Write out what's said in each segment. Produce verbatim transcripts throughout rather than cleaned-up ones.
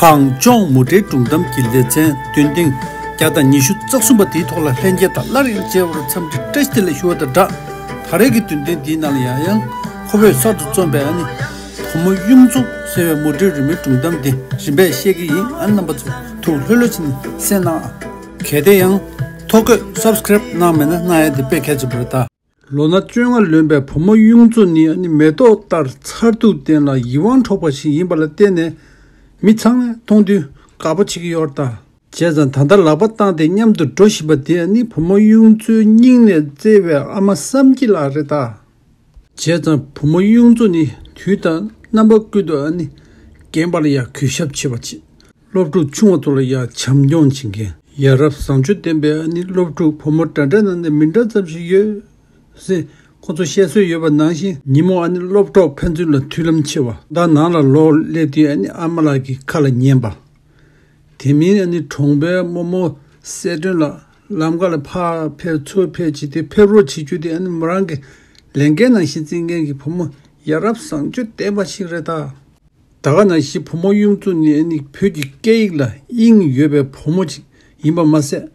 གངས་ལྗོངས་མུ་འབྲེལ་སྒྲུང་གཏམ་གྱི་ལེ་ཚན་བདུན་ཐེངས་བརྒྱ་དང་ཉི་ཤུ་རྩ་གསུམ་པ་དེའི་ཐོག་ལ་ལྷན་རྒྱས་དང་སླར་ཡང་མཇལ་བར་འཚམས་འདྲི་བཀྲ་ཤིས་བདེ་ལེགས་ཞུ་བ་དང་སྦྲགས། ད་རེས་ཀྱི་བདུན་ཐེངས་འདིའི་ནང་ལ་ཡང་ཡང་ཁོ་བོས་གསར་དུ་རྩོམ་པའི་ཨ་ནི་བུ་མོ་གཡུ་མཚོ་ཟེར་བའི་མུ་འབྲེལ་རི་མོའི་སྒྲུང་གཏམ་འདི་རིམ་པས་བཤད་ཀྱི་ཡིན། ཨ་ནི་རྣམ་པ་ཚོ་ཐུགས་ལྷོད་ལྷོད་བྱས་ནས་གསན་གནང་ཨ། གལ་ཏེ་ཡང་ཐོ་འགོད་སབ་སི་ཀ་རེབ་གནང་མེད་ན་གནང་ཡ་དེ་དཔེ་གལ་ཆེན་པོ་རེད་ད། ལོ་ན་བཅོ་ལྔ་ལོན་པའི་བུ་མོ་གཡུ་མཚོ་ནི་ཨ་ནི་མེ་ཏོག་ལྟར་མཚར་སྡུག་ལྡན་ལ་ཡིད་དབང་འཕྲོག་པ་ཞིག་ཡིན་པ་ལ་བརྟེན་ནས་མི་ཚང་མས་མཐོང་དུས་དགའ་པོ་བྱེད་ཀྱི་ཡོད་རེད་ད། བྱས་ཙང་ད་ལྟ་ལག་པ་བཏང་སྟེ་མཉམ་དུ་འགྲོ་བཞིན་པ་དེ་ཨ་ནི་བུ་མོ་གཡུ་མཚོའི་སྙིང་ནས་བརྩེ་བའི་ཨ་མ་བསམ་སྐྱིད་ལགས་རེད་ད། བྱས་ཙང་བུ་མོ་གཡུ་མཚོ་ནི་དུས་དང་རྣམ་པ་ཀུན་ཏུ་ཨ་ནི་རྒན་པ་ལ་ཡང་གུས་ཞབས་ཆེ་བ་བྱེད། སློབ་ཕྲུག་ཆུང་བ་ཚོ་ལ་ཡང་བྱམས་སྐྱོང་བྱེད་མཁན། ཡ་རབས་བཟང་སྤྱོད་ལྡན་པའི་ཨ་ནི་སློབ་ཕྲུག་བུ་མོ་འདྲ་འདྲ་ནང་ནས་མི་འདྲ་ཙམ་ཞིག་ཡོད་ཟེར་ཁོ་ཚོ་བཤད་སྲོལ་ཡོད་པ་ནང་བཞིན། ཉིན་མོ་ཨ་ནི་སློབ་གྲོགས་ཕན་ཚུན་ལ་མཐུན་ལམ་ཆེ་བ་དང་། ནང་ལ་ལོག་སླེབས་དུས་ཨ་ནི་ཨ་མ་ལགས་ཀྱི་ཁ་ལ་ཉན་པ། དེ་མིན་ཨ་ནི་གྲོང་པའི་རྨོ་མོ་གསལ་སྒྲོན་ལགས་ལམ་ཁ་ལ་ཕར་ཕེབས་ཚུར་ཕེབས་བྱེད་དུས་ཕེབས་རོགས་བྱེད་རྒྱུ་དེ་ཨ་ནི་མོ་རང་གི་ལས་འགན་ནང་བཞིན་བརྩི་མཁན་གྱི་བུ་མོ་ཡ་རབས་བཟང་སྤྱོད་ལྡན་པ་ཞིག་རེད་ད། ད་ག་ནང་བཞིན་བུ་མོ་གཡུ་མཚོ་ནི་ཨ་ནི་བོད་ཀྱི་སྐད་ཡིག་ལ་དབྱིངས་ཡོད་པའི་བུ་མོ་ཅིག་ཡིན་པ་མ་ཟད།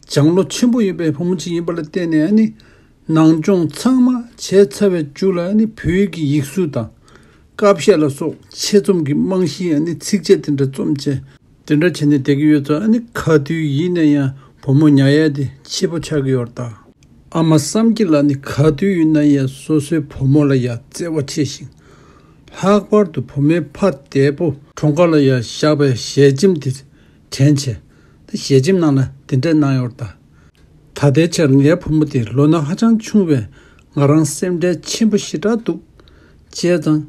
སྦྱང་བློ་ཆེན་པོ་ཡོད་པའི་བུ་མོ་ཅིག་ཡིན་པ་ལ་བརྟེན་ནས་ཨ་ནི་ནང་སྦྱོང་ཚང་མ་བྱས་ཚར་བའི་མཇུག་ལ་ཨ་ནི་བོད་ཡིག་གི་ཡིག་གཟུགས་དང་། ཀ་བཤད་ལ་སོགས་ཆེད་རྩོམ་གྱི་རྨང་གཞིའི་ཨ་ནི་ཚིགས་བཅད་དེ་འདྲ་རྩོམ་བྱས། དེ་འདྲ་བྱས་ནས་བསྡད་ཀྱི་ཡོད་ཙང་། ཨ་ནི་ག་དུས་ཡིན་ན་ཡང་བུ་མོ་ཉར་ཡ་དེ་ཕྱི་པོ་ཆགས་ཀྱི་ཡོད་རེད་ད། ཨ་མ་བསམ་སྐྱིད་ལགས་ནི་ག་དུས་ཡིན་ན་ཡང་སོ་སོའི་བུ་མོ་ལ་ཡང་བརྩེ་བ་ཆེ་ཞིང་། ལྷག་པར་དུ་བུ་མོའི་ཕ་འདས་པོ་གྲོངས་ཁ་ལ་ཡང་བཞག་པའི་ཞལ་ཆེམས་དེ་དྲན་བྱས། ད་ཞལ་ཆེམས་ནང་ལ་དེ་འདྲ་གནང་ཡོད་རེད་ད། ད་ལྟའི་ཆར་ངའི་བུ་མོ་དེ་ལོ་ན་ཧ་ཅང་ཆུང་བས་ང་རང་སེམས་ཁྲལ་ཆེན་པོ་ཞེ་དྲག་འདུག། བྱས་ཙང་།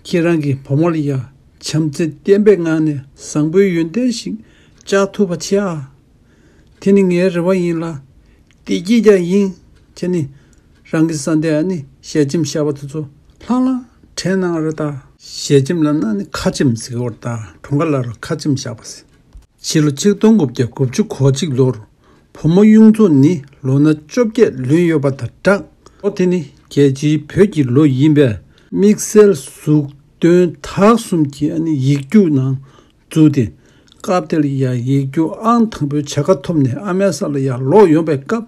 ཁྱེད་རང་གིས་བུ་མོ་ལ་ཡང་བྱམས་བརྩེ་ལྡན་པའི་ངང་ནས་བཟང་པོའི་ཡོན་ཏན་ཞིག་བཅའ་ཐུབ་པ་བྱེད་ཨ། དེ་ནི་ངའི་རེ་བ་ཡིན་ལ། བདེ་སྐྱིད་ཀྱང་ཡིན། བྱས་ནས་རང་གི་བཟའ་ཟླས་ཨ་ནི་ཞལ་ཆེམས་བཞག་པ་དེ་ཚོ་ལྷང་ལྷང་དྲན་གནང་རེད་ད། ཞལ་ཆེམས་ལབ་ན་ནི་ཁ་ཆེམས་ཟེར་གྱི་ཡོད་རེད་ད། གྲོངས་ཁ་ལ་རུ་ཁ་ཆེམས་བཞག་པ་ཟེར། ཕྱི་ལོ་ཆིག་སྟོང་དགུ་བརྒྱ་དགུ་བཅུ་གོ་གཅིག་ལོར་བུ་མོ་གཡུ་མཚོ་ནི་ལོ་ན་བཅོ་བརྒྱད་ལོན་ཡོད་པ་དང་སྦྲགས། ལོ་དེ་ནི་རྒྱལ་སྤྱིའི་བོད་ཀྱི་ལོ་ཡིན་པས། དམིགས་བསལ་གཟུགས་འདོན་དག་གསུམ་གྱི་ཨ་ནི་ཡིག་རྒྱུགས་ནང་བཙུགས་ཏེ། སྐབས་དེ་ལ་ཡང་ཡིག་རྒྱུགས་ཨང་དང་པོའི་བྱ་དགའ་ཐོབ་ནས་ཨ་མའི་ས་ལ་ཡང་ལོག་ཡོང་པའི་སྐབས།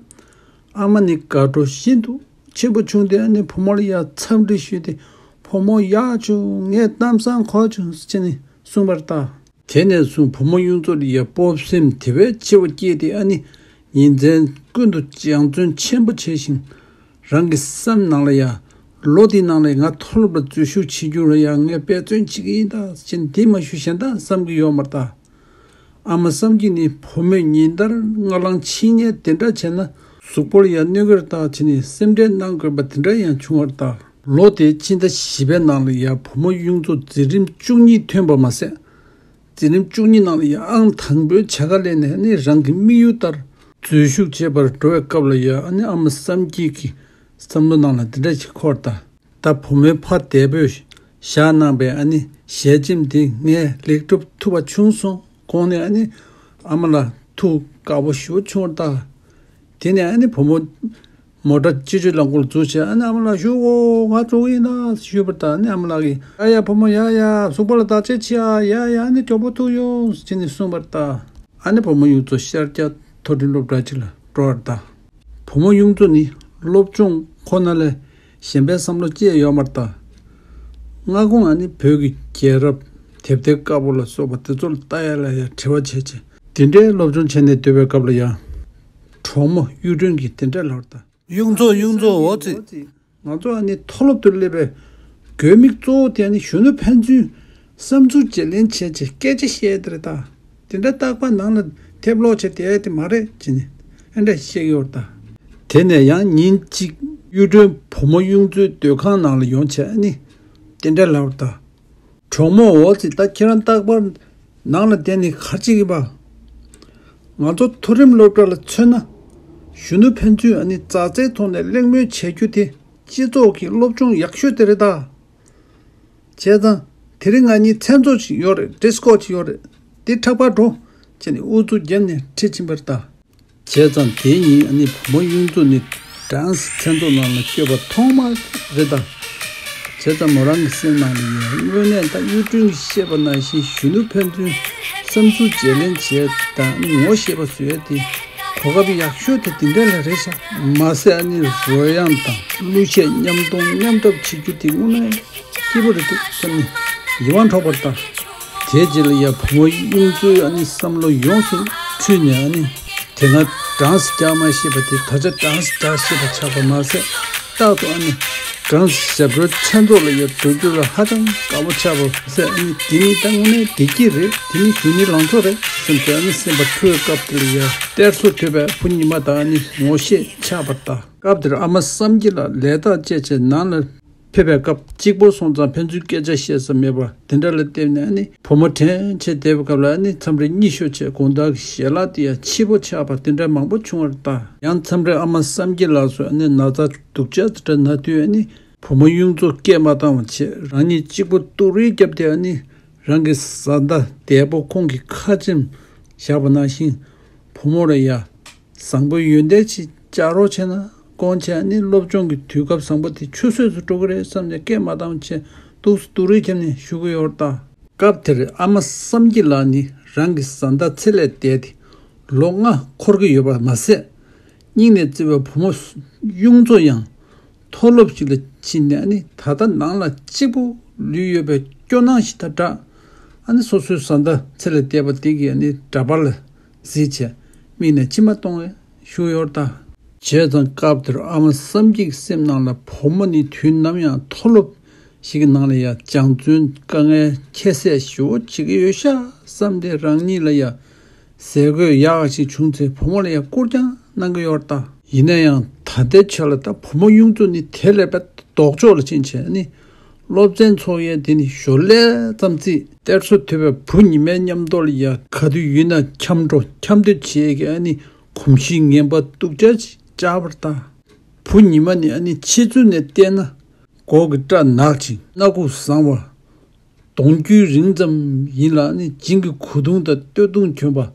ཨ་མ་ནི་དགའ་སྤྲོ་ཤིན་ཏུ་ཆེན་པོ་བྱུང་སྟེ། ཨ་ནི་བུ་མོ་ལ་ཡང་འཚམས་འདྲི་ཞུས་ཏེ། བུ་མོ་ཡག་བྱུང་། ངས་གཏམ་བཟང་གོ་བྱུང་ཟེར་ནས་གསུངས་པ་རེད་ད། དེ་ནས་བཟུང་བུ་མོ་གཡུ་མཚོ་ལ་ཡང་སྤོབས་སེམས་དེ་བས་ཆེ་བ་སྐྱེས་ཏེ། ཨ་ནི་ཉིན་མཚན་ཀུན་ཏུ་སྦྱང་བརྩོན་ཆེན་པོ་བྱས་ཤིང་། རང་གི་སེམས་ནང་ལ་ཡང་། ལོ་འདིའི་ནང་ལ་ང་མཐོ་སློབ་ལ་འཛུལ་ཞུགས་བྱེད་རྒྱུ་ལ་ཡང་ངས་འབད་བརྩོན་བྱེད་ཀྱི་ཡིན་ད་ཟེར་ནས། འདི་མ་ཞུ་གཞན་དག་བསམ་གྱི་ཡོད་མ་རེད་ད། ཨ་མ་བསམ་སྐྱིད་ནི་བུ་མོས་ཉིན་ལྟར་སྔ་ལངས་ཕྱི་ཉལ་དེ་འདྲ་བྱས་ན་གཟུགས་པོ་ལ་ཡང་གནོད་ཀྱི་རེད་ད་བྱས་ནས་སེམས་ཁྲལ་གནང་དགོས་པ་དེ་འདྲ་ཡང་བྱུང་བ་རེད་ད། ལོ་དེའི་ཕྱི་ཟླ་བཞི་པའི་ནང་ལ་ཡང་བུ་མོ་གཡུ་མཚོ་འཛིན་རིམ་བཅུ་གཉིས་ཐོན་པ་མ་ཟད། འཛིན་རིམ་བཅུ་གཉིས་ནང་ལ་ཡང་ཨང་དང་པོའི་བྱ་དགའ་ལེན་ནས་ནི་རང་གི་དམིགས་ཡུལ་ལྟར་འཛུལ་ཞུགས་བྱེད་པར་འགྲོ་བའི་སྐབས་ལ་ཡང་། ཨ་ནི་ཨ་མ་བསམ་སྐྱིད་ཀྱི་བསམ་བློ་ནང་ལ་འདི་འདྲ་ཞིག་འཁོར་ད། ད་བུ་མོའི་ཕ་འདས་པོས་བཞག་གནང་པའི་ཨ་ནི་ཞལ་ཆེམས་དེ་ངས་ལེགས་གྲུབ་ཐུབ་པ་བྱུང་སོང་། དགོངས་ནས་ཨ་ནི་ཨ་མ་ལ་ཐུགས་དགའ་པོ་ཞེ་པོ་བྱུང་བ་རེད་ད། དེ་ནས་ཨ་ནི་བུ་མོ་མོ་ཊ་སྤྱི་སྤྱོད་རླངས་འཁོར་འཛུགས་བྱས། ཨ་ནི་ཨ་མ་ལགས་བཞུགས་གོ། ང་འགྲོ་གི་ཡིན་ན་ཞུས་པ་རེད་ད། ཨ་ནི་ཨ་མ་ལགས་ཀྱིས་ཡ་ཡ་བུ་མོ་ཡ་ཡ་གཟུགས་པོ་ལ་བདག་གཅེས་བྱེད་ཨ། ཡ་ཡ་ཨ་ནི་མགྱོགས་པོ་ཐུག་ཡོང་ཟེར་ནས་གསུངས་པ་རེད་ད། ཨ་ནི་བུ་མོ་གཡུ་མཚོ་ཤར་རྒྱག་མཐོ་འབྲིང་སློབ་གྲྭ་ཅིག་ལ་འགྲོ་བ་རེད་ད། བུ་མོ་གཡུ་མཚོ་ནི་སློབ་སྦྱོང་ཁོ་ན་ལས་གཞན་པའི་བསམ་བློ་ཅི་ཡང་ཡོད་མ་རེད་ད། སྔ་དགོང་ཨ་ནི་བོད་ཀྱི་རྒྱལ་རབས་དེབ་ཐེར་དཀར་པོ་ལ་སོགས་པ་དེ་ཚོ་ལ་ལྟ་ཡ་ལ་ཡང་དྲི་བ་བྱས་བྱས། དེ་འདྲའི་སློབ་སྦྱོང་བྱས་ནས་སྡོད་པའི་སྐབས་ལ་ཡང་། གྲོགས་མོ་གཡུ་སྒྲོན་གྱིས་དེ་འདྲ་ལབ་པ་རེད་ད། གཡུ་མཚོ་གཡུ་མཚོ་འོ་ཙི། ང་ཚོ་ཨ་ནི་མཐོ་སློབ་ཏུ་སླེབས་པའི་དགོས་དམིགས་གཙོ་བོ་དེ་ཨ་ནི་གཞོན་ནུ་ཕན་ཚུན་བསམ་ཚུལ་བརྗེ་ལེན་བྱས་བྱས་སྐད་ཆ་བཤད་དེ་རེད་ད། དེ་འདྲ་རྟག་པར་ནང་ལ་དེབ་ཀློག་བྱས་བསྡད་དེ་མ་རེད་ཅེས་ནས་ཨེ་འདྲ་བཤད་ཀྱི་ཡོད་རེད་ད། དེ་ནས་ཡང་ཉིན་གཅིག་གཡུ་སྒྲོན་བུ་མོ་གཡུ་མཚོའི་སྡོད་ཁང་ནང་ལ་ཡོང་བྱས་ཨ་ནི་དེ་འདྲ་ལབ་པ་རེད་ད། གྲོགས་མོ་འོ་ཙི། ད་ཁྱེད་རང་རྟག་པར་ནང་ལ་བསྡད་ནས་ག་རེ་བྱེད་ཀྱི་ཡིན་པ། ང་ཚོ་མཐོ་རིམ་སློབ་གྲྭ་ལ་མཚོན་ན། གཞོན་ནུ་ཕན་ཚུན་ཨ་ནི་མཛའ་བརྩེའི་ཐོག་ནས་གླེང་མོལ་བྱེད་རྒྱུ་དེ་སྤྱི་ཚོགས་ཀྱི་སློབ་སྦྱོང་ཡག་ཤོས་དེ་རེད་ད། བྱས་ཙང་དེ་རིང་ང་གཉིས་མཚན་ཚོགས་ཤིག་ཡོད་རེད། ཌིས་ཀོ་ཅིག་ཡོད་རེད། དེ་འཁྲབ་པར་འགྲོ་བྱས་ནས་ཨུ་ཚུགས་བརྒྱབ་ནས་ཁྲིད་ཕྱིན་པ་རེད་ད། བྱས་ཙང་དེའི་ཉིན་ཨ་ནི་བུ་མོ་གཡུ་མཚོ་ནི་ཌན་སི་མཚན་ཚོགས་ནང་ལ་བསྐྱོད་པ་ཐོག་མ་རེད་ད། བྱས་ཙང་མོ་རང་གི་སེམས་ནང་ལ་ཡོད། དངོས་གནས་ད་གཡུ་སྒྲོན་གྱིས་བཤད་པ་ནང་བཞིན་གཞོན་ནུ་ཕན་ཚུན་བསམ་ཚུལ་བརྗེ་ལེན་བྱས་དང་ངོ་ཤེས་པ་བཟོ་ཡ་དེ་གོ་སྐབས་ཡག་ཤོས་དེ་དེ་འདྲ་ལ་རེད་ཤག་མ་ཟད་ཨ་ནི་རོལ་དབྱངས་དང་གླུ་གཞས་མཉམ་གཏོང་མཉམ་འཁྲབ་བྱེད་རྒྱུ་དེ་དངོས་གནས་སྐྱིད་པོ་རེད་འདུག་བསམ་ནས་ཡིད་དབང་འཕྲོག་པར་གདའ། དེའི་རྗེས་ལ་ཡ་བུ་མོ་གཡུ་མཚོའི་ཨ་ནི་བསམ་བློ་ཡོངས་སུ་འཁྲུལ་ནས་ཨ་ནི་དེ་སྔ་སྦྲང་སི་རྒྱག་མ་ཤེས་པ་དེ་ད་ཆ་སྦྲང་སི་རྒྱག་ཤེས་པ་ཆགས་པ་མ་ཟད། རྟག་ཏུ་ཨ་ནི་སྦྲང་སི་ཞབས་བྲོའི་མཚན་ཚོགས་ལ་ཡ་འགྲོ་རྒྱུ་ལ་ཧ་ཅང་དགའ་པོ་ཆགས་པ་ཟེར། ཨ་ནི་དེ་ནི་ད་དངོས་གནས་བདེ་སྐྱིད་རེད། དེ་ནི་གཞོན་ནུའི་ལང་ཚོ་རེད་བསམ་སྟེ་ཨ་ནི་སེམས་པ་འཁྲུལ་བའི་སྐབས་དེ་ལ་ཡ་གཏེར་སོ་ཐོས་པའི་བུ་ཉི་མ་དང་ཨ་ནི་ངོ་ཤེས་ཆགས་པར་གདའ། སྐབས་དེར་ཨ་མ་བསམ་སྐྱིད་ལགས་ལས་ཐག་བཅད་བྱས་ནང་ལ་ཕེབས་པའི་སྐབས་གཅིག་པོ་སོང་ཙང་ཕན་ཚུན་སྐད་ཆ་བཤད་ས་མེད་པ་དེ་འདྲ་ལ་བརྟེན་ནས་ཨ་ནི་བུ་མོ་དྲན་བྱས་བསྡད་པའི་སྐབས་ལ་ཨ་ནི་མཚམས་རེ་གཉིད་ཤོར་བྱས་དགོང་དག་གི་ཞལ་ལག་དེ་ཡང་ཕྱི་པོ་ཆགས་པ་དེ་འདྲ་མང་པོ་བྱུང་བར་གདའ། ཡང་མཚམས་རེ་ཨ་མ་བསམ་སྐྱིད་ལགས་སུ་ཨ་ནི་ན་ཚ་སྡུག་ཅག་དེ་འདྲ་ན་དུས་ཨ་ནི་བུ་མོ་གཡུ་མཚོ་སྐད་མ་བཏང་བ་བྱས་རང་ཉིད་གཅིག་པོ་སྡུག་རུས་བརྒྱབ་སྟེ་ཨ་ནི་རང་གི་བཟའ་ཟླ་འདས་པོ་ཁོང་གི་ཁ་ཆེམས་བཞག་པ་ནང་བཞིན་བུ་མོ་ལ་ཡ་བཟང་པོའི་ཡོན་ཏན་ཅིག་བཅའ་རོགས་བྱས་ན་དགོངས་བྱས་ནས་སློབ་སྦྱོང་གི་དུས་སྐབས་བཟང་པོ་དེ་ཆུད་ཟོས་སུ་འགྲོ་གི་རེད་བསམ་ནས་སྐད་མ་བཏང་བྱས་སྡུག་སྡུག་རུས་བརྒྱབ་ནས་བཞུགས་ཀྱི་ཡོད་རེད་ད། སྐབས་དེར་ཨ་མ་བསམ་སྐྱིད་ལགས་ནི་རང་གི་བཟའ་ཟླ་ཚེ་ལས་འདས་ཏེ་ལོ་ལྔ་འཁོར་གྱི་ཡོད་པ་མ་ཟད། སྙིང་ནས་བརྩེ་བའི་བུ་མོ་གཡུ་མཚོ་ཡང་མཐོ་སློབ་ཞིག་ལ་ཕྱིན་ནས་ཨ་ནི་ད་ལྟ་ནང་ལ་གཅིག་པུ་ལུས་ཡོད་པའི་སྐྱོ་སྣང་ཞིག་དང་སྦྲགས་ཨ་ནི་སོ་སོའི་བཟའ་ཟླ་ཚེ་ལས་འདས་པ་དེ་གི་ཨ་ནི་འདྲ་པར་ལ་གཟིགས་བྱས་མིག་ནས་མཆི་མ་གཏོང་བའི་ཤུགས་ཡོར་ད། བྱས་ཙང་སྐབས་དེར་ཨ་མ་བསམ་སྐྱིད་ཀྱི་སེམས་ནང་ལ་བུ་མོ་ནི་དུས་ནམ་ཡང་མཐོ་སློབ་ཞིག་གི་ནང་ལ་ཡང་སྦྱང་བརྩོན་དཀའ་ངལ་ཁྱད་བསད་ཞེ་པོ་བྱེད་ཀྱི་ཡོད་ཤག་བསམ་སྟེ་རང་ཉིད་ལ་ཡང་ཟས་གོས་ཡག་ཞིག་བྱུང་ཚེ་བུ་མོ་ལ་ཡང་བསྐུར་རྐྱང་གནང་གི་ཡོད་རེད་ད། ཡིན་ན་ཡང་ད་ལྟའི་ཆ་ལ་ད་བུ་མོ་གཡུ་མཚོ་ནི་དེ་ལས་དཔེ་ལྡོག་ཕྱོགས་ལ་ཕྱིན་བྱས་ནི་སློབ་ཚན་ཚོགས་ཡས་དེ་ནི་ཞོར་ལས་ཙམ་རྩིས་གཏེར་སོ་ཐོས་པའི་བུ་ཉི་མའི་མཉམ་དུ་ལ་ཡང་ག་དུས་ཡིན་ན་འཁྱམ་འགྲོ་འཁྱམ་སྡོད་བྱེད་ཀྱི་ཨ་ནི་གོམས་གཤིས་ངན་པ་སྡུག་ཅག་ཅིག་བཅར་བར་གདའ། བུ་ཉི་མ་ནི་ཨ་ནི་ཕྱི་ཚུལ་ནས་བལྟས་ན་མགོ་གི་སྐྲ་ནག་ཅིང་སྣ་ཁུག་བཟང་བ། གདོང་རྒྱུད་རིང་ཙམ་ཡིན་ལ་ཨ་ནི་བྱིངས་ཀྱི་གོས་ཐུང་དང་སྟོད་ཐུང་གྱོན་པ།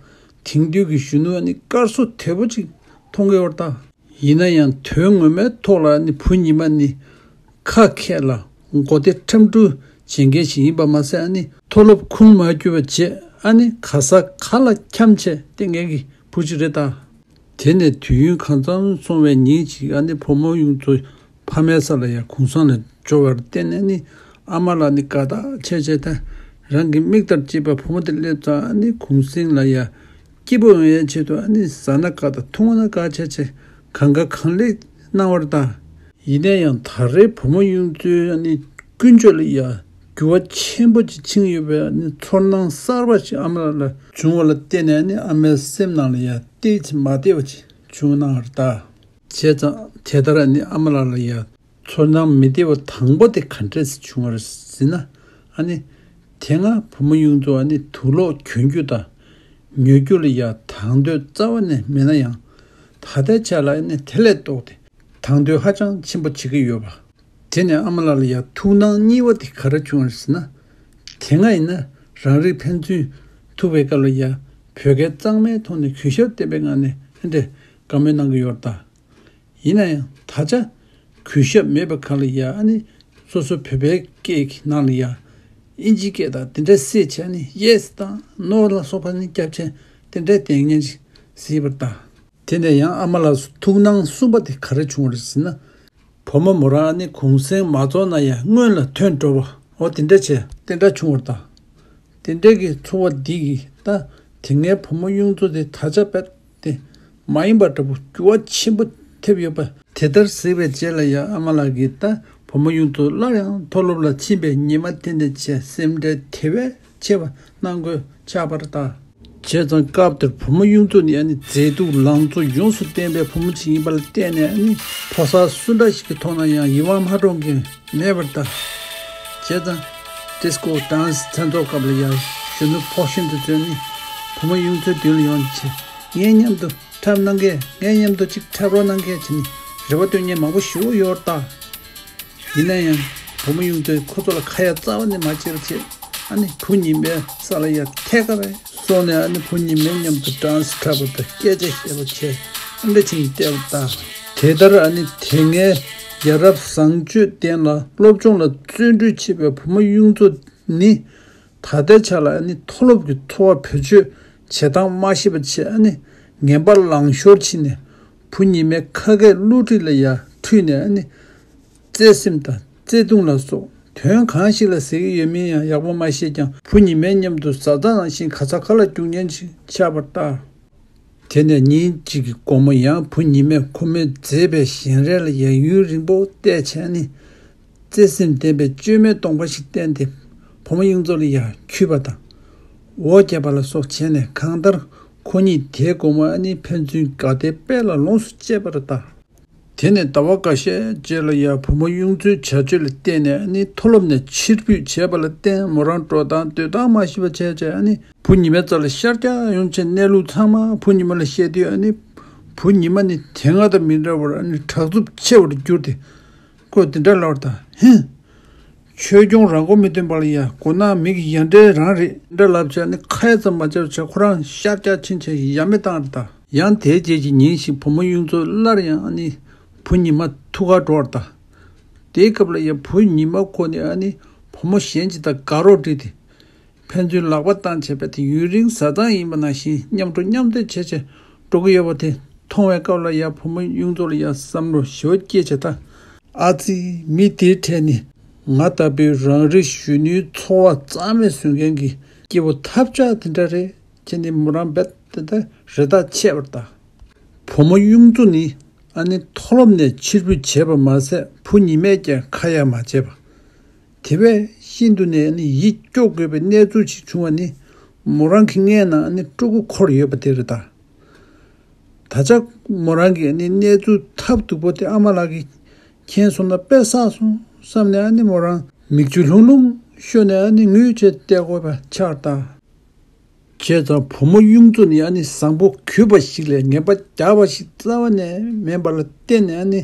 དེང་དུས་ཀྱི་གཞོན་ནུ་ཨ་ནི་དཀར་བཟོ་དོད་པོ་ཅིག་མཐོང་གི་ཡོད་ད། ཡིན་ན་ཡང་དོན་ངོ་མའི་ཐོག་ལ་ཨ་ནི་བུ་ཉི་མ་ནི་ཁ་མཁས་ལ་མགོ་བདེ་ཁྲམ་འཁྲུ་བྱེད་མཁན་ཞིག་ཡིན་པ་མ་ཟད་ཨ་ནི་མཐོ་སློབ་ཁུངས་མ་འཁྱོལ་བ་བྱས་ཨ་ནི་ག་ས་ག་ལ་འཁྱམ་བྱས་བསྡད་མཁན་གྱི་བུ་ཅིག་རེད་ད། དེ་ནས་དུས་ཡུན་གང་འཚམ་སོང་བའི་ཉིན་ཞིག་ཨ་ནི་བུ་མོ་གཡུ་མཚོ་ཕ་མའི་ས་ལ་ཡང་གུང་སེང་ལ་འབྱོར་བར་བརྟེན་ནས་ནི་ཨ་མ་ལགས་ནི་དགའ་ཐག་ཆད་ཆད་དང་རང་གི་མིག་ལྟར་གཅེས་པའི་བུ་མོ་དེ་སླེབས་ཙང་ཨ་ནི་གུང་སེང་ལ་ཡང་སྐྱིད་པོ་ཡོང་ཡའི་ཆེད་དུ་ཨ་ནི་ཟ་ན་དགའ་དང་འཐུང་ན་དགའ་ཆད་ཆད་གང་དགའ་གང་ལེགས་གནང་བར་གདའ། ཡིན་ན་ཡང་ད་རེས་བུ་མོ་གཡུ་མཚོའི་ཨ་ནི་ཀུན་སྤྱོད་ལ་ཡང་འགྱུར་བ་ཆེན་པོ་ཅིག་ཕྱིན་ཡོད་པའི་ཨ་ནི་ཚོར་སྣང་གསར་པ་ཞིག་ཨ་མ་ལགས་ལ་བྱུང་བ་ལ་བརྟེན་ནས་ཨ་ནི་ཨ་མའི་སེམས་ནང་ལ་ཡང་ཏོག་ཙམ་མ་བདེ་བ་ཅིག་བྱུང་གནང་བར་གདའ། བྱས་ཙང་དེ་ལྟར་ཨ་ནི་ཨ་མ་ལགས་ལ་ཡང་ཚོར་སྣང་མི་བདེ་བ་དང་པོ་དེ་ག་འདྲས་སེ་བྱུང་བ་རེད་ཟེར་ན། ཨ་ནི་དེ་སྔ་བུ་མོ་གཡུ་མཚོ་ཨ་ནི་དུག་ལོག་གྱོན་རྒྱུ་དང་ཉོ་རྒྱུ་ལ་ཡང་དང་དོད་རྩ་བ་ནས་མེད་ན་ཡང་། ད་ལྟའི་ཆ་ལ་ཨ་ནི་དེ་ལས་ལྡོག་སྟེ་དང་དོད་ཧ་ཅང་ཆེན་པོ་བྱེད་ཀྱི་ཡོད་པ། དེ་ནས་ཨ་མ་ལགས་ལ་ཡང་ཐུགས་སྣང་གཉིས་པ་དེ་ག་རེ་བྱུང་བ་རེད་ཟེར་ན། དེ་སྔ་ཡིན་ན་རང་རིགས་ཕན་ཚུན་ཐུག་པའི་སྐབས་ལ་ཡང་བོད་སྐད་གཙང་མའི་ཐོག་ནས་གུས་ཞབས་ལྡན་པའི་ངང་ནས་ཨ་འདྲས་བཀའ་མོལ་གནང་གི་ཡོད་རེད་ད། ཡིན་ན་ཡང་ད་ཆ་གུས་ཞབས་མེད་པའི་ཁར་ལ་ཡང་ཨ་ནི་སོ་སོ་བོད་པའི་སྐད་ཀྱི་ནང་ལ་ཡང་ཨིན་ཇིའི་སྐད་དང་དེ་འདྲ་བསྲེས་བྱས་ཨ་ནི་ཡེས་དང་ནོ་ལ་སོགས་པ་ནི་རྒྱབ་བྱས་དེ་འདྲའི་བསྟན་ངན་ཞིག་གཟིགས་པར་གདའ། དེ་ནས་ཡང་ཨ་མ་ལགས་སུ་ཐུགས་སྣང་གསུམ་པ་དེ་ག་རེ་བྱུང་བ་རེད་ཟེར་ན། བུ་མོ་མོ་རང་ཨ་ནི་གུང་སེང་མ་རྫོགས་ན་ཡང་སྔོན་ལ་ཐོན་འགྲོ་བ་འོ་དེ་འདྲ་བྱས་དེ་འདྲ་བྱུང་བར་གདའ། དེ་འདྲའི་གི་ཚོར་བ་འདི་གིས་ད་དེ་སྔའི་བུ་མོ་གཡུ་མཚོ་དེ་ད་ཆ་དཔེ་དེ་མ་ཡིན་པ་འདྲ་པོ་འགྱུར་བ་ཆེན་པོ་ཐེབས་ཡོད་པ་དེ་ལྟར་གཟིགས་པའི་རྗེས་ལ་ཡང་ཨ་མ་ལགས་ཀྱིས་ད་བུ་མོ་གཡུ་མཚོ་སླར་ཡང་མཐོ་སློབ་ལ་ཕྱིན་པའི་ཉི་མ་དེ་ནས་བྱས་སེམས་ཁྲལ་དེ་བས་ཆེ་བ་གནང་དགོས་ཆགས་པར་གདའ། བྱས་ཙང་སྐབས་དེར་བུ་མོ་གཡུ་མཚོ་ནི་ཨ་ནི་མཛེས་སྡུག་ལང་ཚོ་ཡོངས་སུ་ལྡན་པའི་བུ་མོ་ཞིག་ཡིན་པ་ལ་བརྟེན་ནས་ཨ་ནི་ཕོ་གསར་སུ་འདྲ་ཞིག་གི་ཐོག་ན་ཡང་ཡིད་དབང་མ་འཕྲོག་མཁན་མེད་པར་གདའ། བྱས་ཙང་ཌི་སི་ཀོ་ཌན་སི་མཚན་ཚོགས་སྐབས་ལ་ཡང་གཞོན་ནུ་ཕོ་གཞོན་དེ་ཚོས་ནི་བུ་མོ་གཡུ་མཚོའི་མདུན་ལ་ཡོང་བྱས་ངའི་མཉམ་དུ་འཁྲབ་གནང་གས། ངའི་མཉམ་དུ་ཅིག་འཁྲབ་རོགས་གནང་གས་བྱས་ནས་རེ་བ་བཏོན་མཁན་མང་པོ་ཞེ་པོ་ཡོད་རེད་ད། ཡིན་ན་ཡང་བུ་མོ་གཡུ་མཚོས་ཁོ་ཚོ་ལ་ཁ་ཡ་རྩ་བ་ནས་མ་བྱེད་པ་བྱས། ཨ་ནི་བུ་ཉི་མའི་ས་ལ་ཡ་ཐད་ཀ་བས་སོང་ནས་ཨ་ནི་བུ་ཉི་མའི་མཉམ་དུ་ཌན་སི་འཁྲབ་པ་དང་སྐད་ཆ་བཤད་པ་བྱས། ཨ་འདྲ་བྱས་ནས་བལྟས་པ་དང་། དེ་ལྟར་ཨ་ནི་དེ་སྔའི་ རྒྱལ་རབས་བཟང་སྤྱོད་ལྡན་ལ་སློབ་སྦྱོང་ལ་བརྩོན་འགྲུས་ཆེ་བའི་བུ་མོ་གཡུ་མཚོ་ནི། ད་ལྟའི་ཆ་ལ་ཨ་ནི་མཐོ་སློབ་ཀྱི་འཚོ་བ་བེད་སྤྱོད་བྱེད་སྟངས་མ་ཤེས་པ་བྱས། ཨ་ནི་ངན་པ་ལང་ཤོར་ཕྱིན་ནས། བུ་ཉི་མའི་ཁ་སྐད་བསླུ་བྲིད་ལ་ཡ་འཁྲུལ་ནས། ཨ་ནི་བརྩེ་སེམས་དང་བརྩེ་དུང་ལ་སོགས་དོན་གང་ཞིག་ལ་ཟེར་གྱི་ཡོད་མིན་ཡང་ཡག་པོ་མ་ཤེས་ཀྱང་། བུ་ཉི་མའི་མཉམ་དུ་བཟའ་ཟླ་ནང་བཞིན་ག་ས་ག་ལ་རྒྱུག་མཁན་ཞིག་ཆགས་པ་ལྟར། དེ་ནས་ཉིན་གཅིག་གི་དགོང་མོ། ཡང་བུ་ཉི་མས་ཁོ་མོས་མཛེས་པའི་བཞིན་རས་ལ་ཡ་ཡུན་རིང་པོ་བལྟས་བྱས་ནས། བརྩེ་སེམས་ལྡན་པའི་བཅོས་མའི་གདོང་པ་ཞིག་བསྟན་ཏེ། བུ་མོ་གཡུ་མཚོ་ལ་ཡ་འཁྱུད་པ་དང་། འོ་བརྒྱབ་པ་ལ་སོགས་བྱས་ནས། གང་ལྟར་ཁོ་གཉིས་དེའི་དགོང་མོ་ཨ་ནི་ཕན་ཚུན་དགའ་བདེའི་དཔལ་ལ་ལོངས་སུ་སྤྱད་པ་རེད་ད། དེ་ནས་ཟླ་བ་འགའ་ཤས་རྗེས་ལ་ཡ་བུ་མོ་གཡུ་མཚོའི་བྱ་སྤྱོད་ལ་བརྟེན་ནས། ཨ་ནི་མཐོ་སློབ་ནས་ཕྱིར་འབུད་བྱས་པ་ལ་བརྟེན། མོ་རང་འགྲོ་སྟངས་སྡོད་སྟངས་མ་ཤེས་པ་བྱས་བྱས། ཨ་ནི་བུ་ཉི་མའི་རྩ་ལ་ཤར་རྒྱག་ཡོང་བྱས། གནས་ལུགས་ཚང་མ་བུ་ཉི་མ་ལ་བཤད་དུས། ཨ་ནི་བུ་ཉི་མ་ནི་དེ་སྔ་དང་མི་འདྲ་བར་ཨ་ནི་དྲག་རྩུབ་ཆེ་བར་གྱུར་ཏེ། ཁོས་འདི་འདྲ་ལབ་པ་དང་། ཧིན། ཆོས་སྐྱོང་རང་མགོ་མི་ཐོན་པ་ལ་ཡ་མགོ་ནག་མི་གི་ཡ་འདྲེ་རང་རེད། འདྲ་ལབ་བྱས་ནས་ཁ་ཡ་ཙམ་མ་བྱས་པ་བྱས། ཁོ་རང་ཤར་རྒྱག་ཕྱིན་བྱས་ཡ་མེད་བཏང་རེད་ད། ཡང་དེའི་རྗེས་ཀྱི་ཉིན་ཞིག་བུ་མོ་གཡུ་མཚོ་སླར་ཡང་ཨ་ནི་བུ་ཉི་མ་ཐུག་གར་འགྲོ་བར་གདའ། དེའི་སྐབས་ལ་ཡ་བུ་ཉི་མ་ཁོ་ནི་ཨ་ནི་བུ་མོ་གཞན་ཅིག་དང་དགའ་རོགས་བསྒྲིགས་ཏེ། ཕན་ཚུན་ལག་པ་བཏང་བྱས་པ་དེ་ཡུན་རིང་བཟའ་ཚང་ཡིན་པ་ནང་བཞིན་མཉམ་འགྲོ་མཉམ་སྡོད་བྱས་བྱས་འགྲོ་གི་ཡོད་པ་དེ་མཐོང་བའི་སྐབས་ལ་ཡ་བུ་མོ་གཡུ་མཚོ་ལ་ཡ་བསམ་བློ་ཞེ་པོ་སྐྱེས་བྱས། ད་ཨ་ཙི། མི་དེའི་གྲས་ནི་ང་ལྟ་བུའི་རང་རིགས་གཞོན་ནུའི་འཚོ་བ་རྩ་མེད་བཟོ་མཁན་གྱི་སྐྱེ་བོ་ཐབས་ཆག་དེ་འདྲ་རེད། ཁྱེད་ནི་མོ་རང་རྦད་དེ་ལྟར་རེ་ཐག་ཆད་པར་གདའ། བུ་མོ་གཡུ་མཚོ་ནི་ཨ་ནི་མཐོ་སློབ་ནས་ཕྱིར་འབུད་བྱས་པ་མ་ཟད། བུ་ཉི་མས་ཀྱང་ཁ་ཡ་མ་བྱས་པ། དེ་བས་ཤིན་ཏུ་ནས་ཨ་ནི་ཡིད་སྐྱོ་དགོས་པའི་གནས་ཚུལ་ཞིག་བྱུང་བ་ནི། མོ་རང་གི་མངལ་ནང་ཨ་ནི་ཕྲུ་གུ་འཁོར་ཡོད་པ་དེ་རེད་ད། ད་ཆ་མོ་རང་གི་ཨ་ནི་གནས་ཚུལ་ཐབས་སྡུག་པོ་དེ་ཨ་མ་ལགས་ཀྱིས་མཁྱེན་སོང་ན་དཔེ་བསགས་སོང་བསམ་ནས། ཨ་ནི་མོ་རང་མིག་ཆུ་ལྷུང་ལྷུང་ཤོར་ནས་ཨ་ནི་ངུས་བྱས་བསྡད་དགོས་པ་ཆགས་གདའ། བྱས་ཙང་བུ་མོ་གཡུ་མཚོ་ནི་ཨ་ནི་བཟང་པོ་གུས་པ་ཞིག་ལས་ངན་པ་རྒྱག་པ་ཞིག་རྩ་བ་ནས་མིན་པ་ལ་བརྟེན་ནས། ཨ་ནི་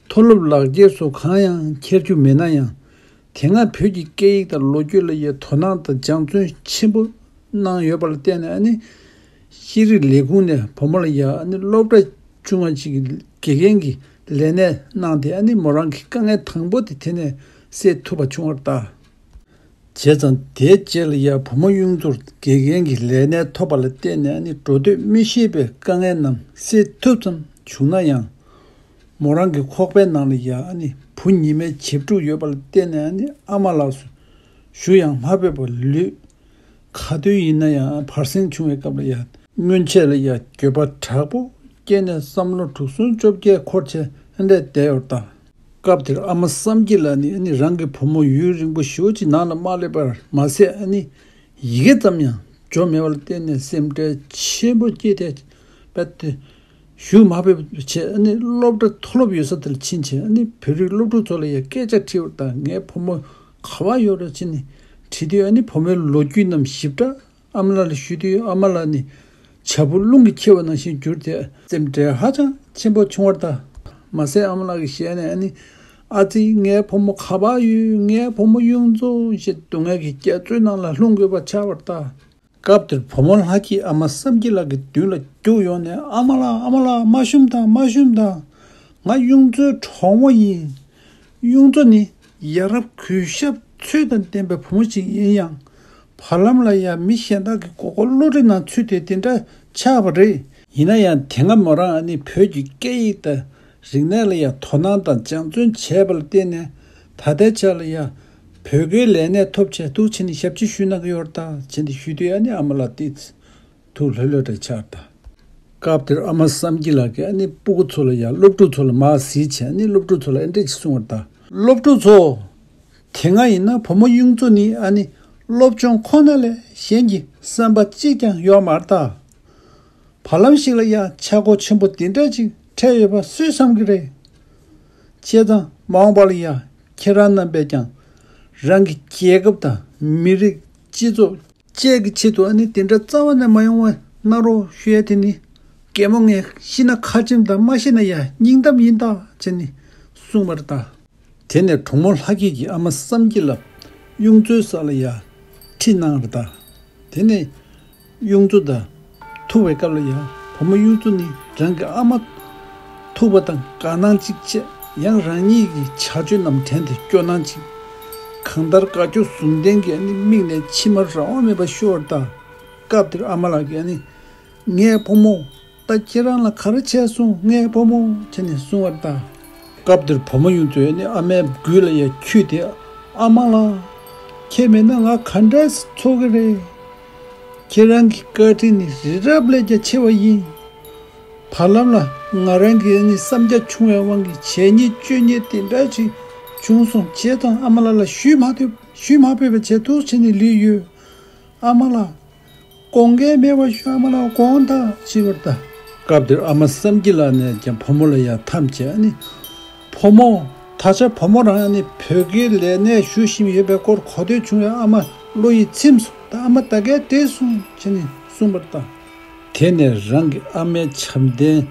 མཐོ་སློབ་ལག་འཁྱེར་སོགས་གང་ཡང་འཁྱེར་རྒྱུ་མེད་ན་ཡང་། དེ་སྔ་བོད་ཀྱི་སྐད་ཡིག་དང་ལོ་རྒྱུས་ལ་ཡ་དོ་སྣང་དང་སྦྱང་བརྩོན་ཆེན་པོ་གནང་ཡོད་པ་ལ་བརྟེན་ནས། ཨ་ནི་ཤེས་རིག་ལས་ཁུངས་ནས་བུ་མོ་ལ་ཡ་ཨ་ནི་སློབ་གྲྭ་ཆུང་བ་ཅིག་གི་དགེ་རྒན་གྱི་ལས་གནས་གནང་སྟེ། ཨ་ནི་མོ་རང་གི་དཀའ་ངལ་དང་པོ་དེ་དེ་ནས་སེལ་ཐུབ་པ་བྱུང་བར་གདའ། བྱས་ཙང་དེའི་རྗེས་ལ་ཡ་བུ་མོ་གཡུ་མཚོར་དགེ་རྒན་གྱི་ལས་གནས་ཐོབ་པ་ལ་བརྟེན་ནས། ཨ་ནི་འགྲོ་སྡོད་མི་ཤེས་པའི་དཀའ་ངལ་རྣམས་སེལ་ཐུབ་ཙམ་བྱུང་ན་ཡང་། མོ་རང་གི་ཁོག་པའི་ནང་ལ་ཡ་ཨ་ནི་བུ་ཉི་མའི་བྱིས་ཕྲུག་ཡོད་པ་ལ་བརྟེན་ནས། ཨ་ནི་ཨ་མ་ལགས་སུ་ཞུ་ཡང་མ་ཕོད་པར་ལུས། ག་དུས་ཡིན་ན་ཡང་བར་གསེང་བྱུང་བའི་སྐབས་ལ་ཡ་སྔོན་ཆད་ལ་ཡ་འགྱོད་པ་དྲག་པོ་སྐྱེས་ནས་བསམ་བློ་དྲུག་གསུམ་བཅོ་བརྒྱད་འཁོར་བྱས་ཨ་འདྲས་བསྡད་ཡོད་ད། སྐབས་དེར་ཨ་མ་བསམ་སྐྱིད་ལགས་ནི་ཨ་ནི་རང་གི་བུ་མོ་ཡུན་རིང་པོ་ཞེ་པོ་ཅིག་ནང་ལ་མ་སླེབས་པར་མ་ཟད། ཨ་ནི་ཡི་གེ་ཙམ་ཡང་འབྱོར་མེད་པ་ལ་བརྟེན་ནས་སེམས་ཁྲལ་ཆེན་པོ་སྐྱེས་ཏེ། རྦད་དེ་ཞུ་མ་ཕོད་པ་བྱས། ཨ་ནི་སློབ་གྲྭ་མཐོ་སློབ་ཡོད་ས་དེར་ཕྱིན་བྱས། ཨ་ནི་བོད་རིགས་སློབ་ཕྲུག་ཚོ་ལ་ཡང་སྐད་ཆ་དྲིས་པ་དང་། ངའི་བུ་མོ་ག་པར་ཡོད་རེད་ཟེར་ནས་དྲིས་དུས། ཨ་ནི་བུ་མོའི་ལོ་རྒྱུས་རྣམས་ཞིབ་ཕྲ་ཨ་མ་ལགས་ལ་ཞུས་དུས། ཨ་མ་ལགས་ནི་བྱ་སྤུ་རླུང་གིས་འཁྱེར་བ་ནང་བཞིན་གྱུར་ཏེ་སེམས་ཁྲལ་ཧ་ཅང་ཆེན་པོ་བྱུང་བར་གདའ། མ་ཟད་ཨ་མ་ལགས་ཀྱི་ཞལ་ནས་ཨ་ནི། ཨ་ཙི། ངའི་བུ་མོ་ག་པར་ཡོད། ངའི་བུ་མོ་གཡུ་མཚོ་ཞེས་སྡུག་བསྔལ་གྱི་རྒྱ་མཚོའི་ནང་ལ་ལྷུང་དགོས་པ་ཆགས་པར་གདའ། སྐབས་དེར་བུ་མོ་ལྷ་སྐྱིད་ཨ་མ་བསམ་སྐྱིད་ལགས་ཀྱི་མདུན་ལ་རྒྱུགས་ཡོང་ནས། ཨ་མ་ལགས། ཨ་མ་ལགས། མ་ཞུམ་དང་། མ་ཞུམ་དང་། ང་གཡུ་མཚོའི་གྲོགས་མོ་ཡིན། གཡུ་མཚོ་ནི་ཡ་རབས་གུས་ཞབས་ཚུལ་དང་ལྡན་པའི་བུ་མོ་ཞིག་ཡིན་ཡང་། བར་ལམ་ལ་ཡང་མི་གཞན་དག་གི་མགོ་སྐོར་བསླུ་བྲིད་ནང་ཚུད་དེ་དེ་འདྲ་ཆགས་པ་རེད། ཡིན་ན་ཡང་དེ་སྔ་མོ་རང་ཨ་ནི་བོད་ཀྱི་སྐད་ཡིག་དང་རིག་གནས་ལ་ཡང་དོ་སྣང་དང་སྦྱང་བརྩོན་བྱས་པ་ལ་བརྟེན་ནས། ད་ལྟའི་ཆ་ལ་ཡང་བོད་སྐད་ལས་གནས་ཐོབ་བྱས་འདུག་བྱས་ནས་ཞབས་ཕྱི་ཞུས་གནང་གི་ཡོད་རེད་ད་བྱས་ནས་ཞུས་དུས། ཨ་ནི་ཨ་མ་ལགས་ཏོག་ཙམ་ཐུགས་ལྷོད་ལྷོད་རེ་ཆགས་ད། སྐབས་དེར་ཨ་མ་བསམ་སྐྱིད་ལགས་ཀྱིས་ཨ་ནི་སྤུ་གུ་ཚོ་ལ་ཡང་སློབ་ཕྲུག་ཚོ་ལ་མར་གཟིགས་བྱས། ཨ་ནི་སློབ་ཕྲུག་ཚོ་ལ་ཨེ་འདྲས་ཅིག་གསུངས་པ་རེད་ད། སློབ་ཕྲུག་ཚོ། དེ་སྔ་ཡིན་ན་བུ་མོ་གཡུ་མཚོ་ནི་ཨ་ནི་སློབ་སྦྱོང་ཁོ་ན་ལས་གཞན་གྱི་བསམ་པ་གཅིག་ཀྱང་ཡོད་མ་རེད་ད། བར་ལམ་ཞིག་ལ་ཡང་ཆག་སྒོ་ཆེན་པོ་འདི་འདྲ་ཅིག་འཕྲད་ཡོད་པ་སུས་བསམ་གྱི་རེད། བྱས་ཙང་མ་འོངས་པ་ལ་ཡང་ཁྱེད་རང་རྣམ་པས་ཀྱང་རང་གི་རྒྱལ་ཁབ་དང་མི་རིགས་སྤྱི་ཚོགས་བཅས་ཀྱི་ཆེད་དུ་ཨ་ནི་དེ་འདྲ་རྩ་བ་ནས་མ་ཡོང་བ་གནང་རོགས་ཞུ་ཡ་དེ་ནི་རྒན་མོ་ངས་ཤི་ན་ཁ་ཆེམས་དང་མ་ཤི་ན་ཡང་སྙིང་གཏམ་ཡིན་ད་བྱས་ནས་གསུངས་པ་རེད་ད། དེ་ནས་གྲོགས་མོ་ལྷ་སྐྱིད་ཀྱིས་ཨ་མ་བསམ་སྐྱིད་ལ་གཡུ་མཚོའི་ས་ལ་ཡར་ཁྲིད་གནང་རེད་ད། དེ་ནས་གཡུ་མཚོ་དང་ཐུག་པའི་སྐབས་ལ་ཡང་བུ་མོ་གཡུ་མཚོ་ནི་རང་གི་ཨ་མ་ཐུག་པ་དང་དགའ་སྣང་གཅིག་བྱས། ཡང་རང་ཉིད་ཀྱི་བྱ་སྤྱོད་རྣམས་དྲན་ཏེ་སྐྱོ་སྣང་ཅིང་། གང་ལྟར་དགའ་སྐྱོ་ཟུང་ལྡན་གྱི་ཨ་ནི་མིག་ནས་མཆི་མ་རང་དབང་མེད་པར་ཤོར་བར་གདའ། སྐབས་དེར་ཨ་མ་ལགས་ཀྱིས་ཨ་ནི། ངའི་བུ་མོ། ད་ཁྱེད་རང་ལ་ག་རེ་བྱས་སོང་ངའི་བུ་མོ་བྱས་ནས་གསུང་བར་གདའ། སྐབས་དེར་བུ་མོ་ཡོངས་ཚོས་ནི་ཨ་མའི་མགུལ་ལ་ཡར་འཁྱུད་དེ། ཨ་མ་ལགས། ཁྱེད་མེད་ན་ང་ག་འདྲས་འཚོ་གི་རེད། ཁྱེད་རང་གི་བཀའ་དྲིན་ནི་རི་རབ་ལས་ཀྱང་ཆེ་བ་ཡིན། བར་ལམ་ལ་ང་རང་གི་ནི་བསམ་རྒྱ་ཆུང་བའི་དབང་གིས་བྱས་ཉེས་སྤྱོད་ཉེས་དེ་འདྲ་ཞིག་བྱུང་སོང་བྱས་ཙང་ཨ་མ་ལགས་ལ་ཞུས་མ་ཐུབ་ཞུས་མ་ཕོད་པ་བྱས་འདུག་བྱས་ནས་ལུས་ཡོད། ཨ་མ་ལགས། དགོངས་འགལ་མེད་པར་ཞུ། ཨ་མ་ལགས་དགོངས་དག་ཞེས་པར་གདའ། སྐབས་དེར་ཨ་མ་བསམ་སྐྱིད་ལགས་ནས་ཀྱང་བུ་མོ་ལ་ཡར་འཐམས་བྱས་ཨ་ནི། བུ་མོ། ད་ཆ་བུ་མོ་རང་ཨ་ནི་བོད་དགེའི་ལས་གནས་ཞུ་བཞིན་ཡོད་པའི་སྐོར་གོ་ཐོས་བྱུང་བས་ཨ་མ་བློ་ཡིས་ཚིམས་སོང་། ད་ཨ་མ་ད་གའི་བདེ་སོང་བྱས་ནས་གསུངས་པར་གདའ། དེ་ནས་རང་གི་ཨ་མའི་བྱམས་ལྡན་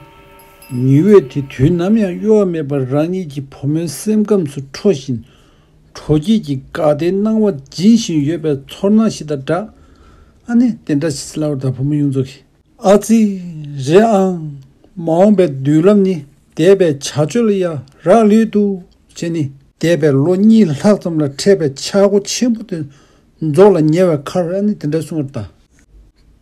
ཉི་འོད་དེ་དུས་ནམ་ཡང་གཡོ་བ་མེད་པར་རང་ཉིད་ཀྱི་བུ་མོའི་སེམས་ཁམས་སུ་འཕྲོ་བཞིན། དྲོ་སྐྱིད་ཀྱི་དགའ་བདེའི་སྣང་བ་སྦྱིན་བཞིན་ཡོད་པའི་ཚོར་སྣང་ཞིག་དང་འདྲ། ཨ་ནི་དེ་འདྲ་ཞིག་ལབ་པར་གདའ། བུ་མོ་ཡོངས་རྫོགས་ཀྱིས། ཨ་ཙི། རེད་ཨང་། མ་འོངས་པའི་མདུན་ལམ་ནི་འདས་པའི་བྱ་སྤྱོད་ལ་ཡང་རག་ལུས་འདུག་བྱས་ནས་འདས་པའི་ལོ་གཉིས་ལྷག་ཙམ་ལ་འཕྲད་པའི་ཆག་སྒོ་ཆེན་པོ་དེ་རྫོགས་ལ་ཉེ་བའི་ཁར་ཨ་ནི་དེ་འདྲ་གསུངས་པར་གདའ།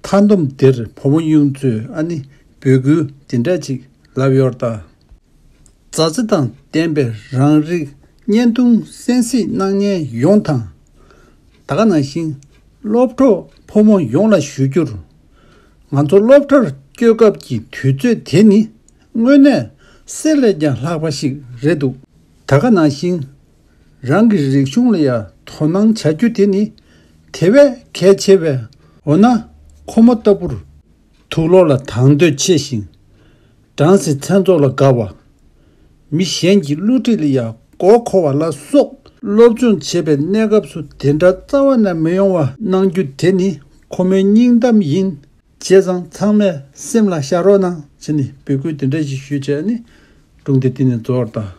མཐའ་སྡོམ་དེར་བུ་མོ་ཡོངས་ཚོས་ཨ་ནི་འབོད་སྐུལ་དེ་འདྲ་ཅིག་ལབ་ཡོད་པར་གདའ། མཛའ་བརྩེ་དང་ལྡན་པའི་རང་རིགས་བརྙན་ཐུང་གསན་གཟིགས་གནང་མཁན་ཡོངས་དང་། ད་ག་ནང་བཞིན་སློབ་གྲོགས་ཕོ་མོ་ཡོངས་ལ་ཞུ་རྒྱུར། ང་ཚོ་སློབ་གྲྭར་སྐྱོད་སྐབས་ཀྱི་དུས་ཚོད་དེ་ནི་དངོས་གནས་གསེར་ལས་ཀྱང་ལྷག་པ་ཞིག་རེད་འདུག་ད་ག་ནང་བཞིན་རང་གི་རིག་གཞུང་ལ་ཡང་དོ་སྣང་བྱ་རྒྱུ་དེ་ནི་དེ་བས་གལ་ཆེ་བས། འོ་ན་ཁོ་མོ་ལྟ་བུར། དུག་ལོག་ལ་དང་དོད་ཆེ་ཞིང་། སྦྲང་རྩི་ཚོན་མཚོག་ལ་དགའ་བ། མི་གཞན་གྱི་བསླུ་བྲིད་ལ་ཡང་མགོ་འཁོར་བ་ལ་སོགས་སློབ་སྦྱོང་བྱེད་པའི་གནས་སྐབས་སུ་དེ་འདྲ་རྩ་བ་ནས་མི་ཡོང་བ་གནང་རྒྱུ་དེ་ནི་ཁོ་མོའི་སྙིང་གཏམ་ཡིན། བྱས་ཙང་ཚང་མས་སེམས་ལ་བཞག་རོགས་གནང་བྱས་ནས་འབོད་སྐུལ་དེ་འདྲ་ཞིག་ཞུས་བྱས་ནས་སྒྲུང་དེ་དེ་ནས་རྫོགས་པར་གདའ།